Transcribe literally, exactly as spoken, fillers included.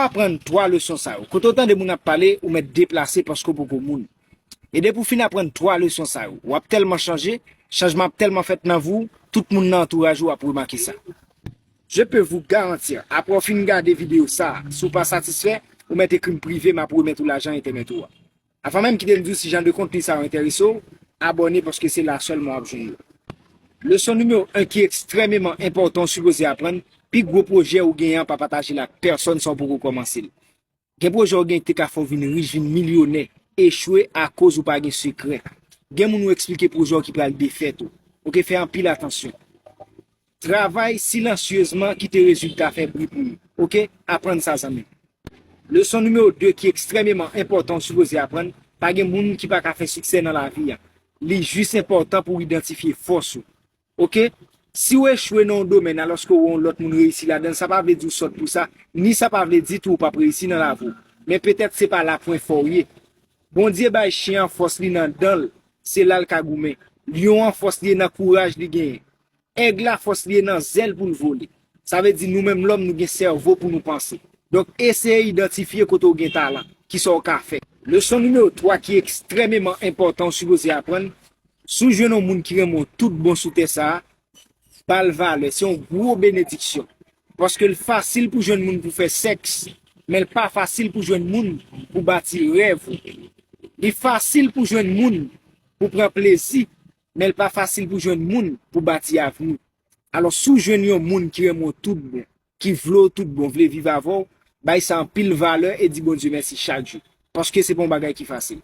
Aprann twa leson sa yo. Kote w tande moun ap pale, ou mèt deplase paske w poko moun. E depi w fin aprann twa leson sa yo, w ap tèlman chanje, chanjman ap tèlman fèt nan vi w, tout moun nan antouraj ou ap remake sa. Je peux vous garantir, apre w fin gade videyo sa, si w pa satisfè, ou mèt ekri m prive, m ap remèt ou lajan entènèt ou a. Avan menm kite m di w si jan de kontni sa yo enterese w, abòne paske se la sèlman w ap jwenn yo. Leson nimewo en ki ekstrèmeman enpòtan w sipoze aprann, pi gwo pwojè ou genyen an pa pataje l ak pèsonn san w poko kòmanse l. Gen pwojè w gen ki te ka fè w vin rich, vin milyonè, echwe akoz ou pa gen sekrè. Gen moun ou eksplike pwojè w ki pral defèt ou. Oke, fè anpil atansyon. Travay silansyezman kite rezilta fè bri pou ou. Oke, aprann sa zanmi m. Leson nimewo de ki ekstrèmeman enpòtan w sipoze aprann, pa gen moun ki pa ka fè siksè nan lavi a. Li jis enpòtan pou w idantifye fòs ou. Oke? Si w echwe nan yon domèn alòske w wè yon lòt moun reyisi ladan l, sa pa vle di w sòt pou sa, ni sa pa vle di tou w p ap reyisi nan lavi w. Men petèt se pa la pwen fò w ye. Bondye bay chen an fòs li nan dan l, se la l ka goumen. Lyon an fòs li ye nan kouraj li genyen. Èg la fòs li ye nan zèl pou l vole. Sa vle di nou menm lòm nou gen sèvo pou nou panse. Donk eseye idantifye kote w gen talan, kisa w ka fè. Leson nimewo twa ki ekstrèmeman enpòtan w sipoze aprann, si w jwenn yon moun ki renmen w tout bon sou tè sa a, ba l valè, se yon gwo benediksyon. Paske l fasil pou jwenn moun pou fè sèks, men l pa fasil pou jwenn moun pou bati rèv ou. Li fasil pou jwenn moun pou pran plezi, men l pa fasil pou jwenn moun pou bati avni. Alò, si w jwenn yon moun ki renmen w tout bon, ki vle w tout bon, vle viv avè w, bay sa anpil valè e di Bondye mèsi chak jou. Paske se pa yon bagay ki fasil.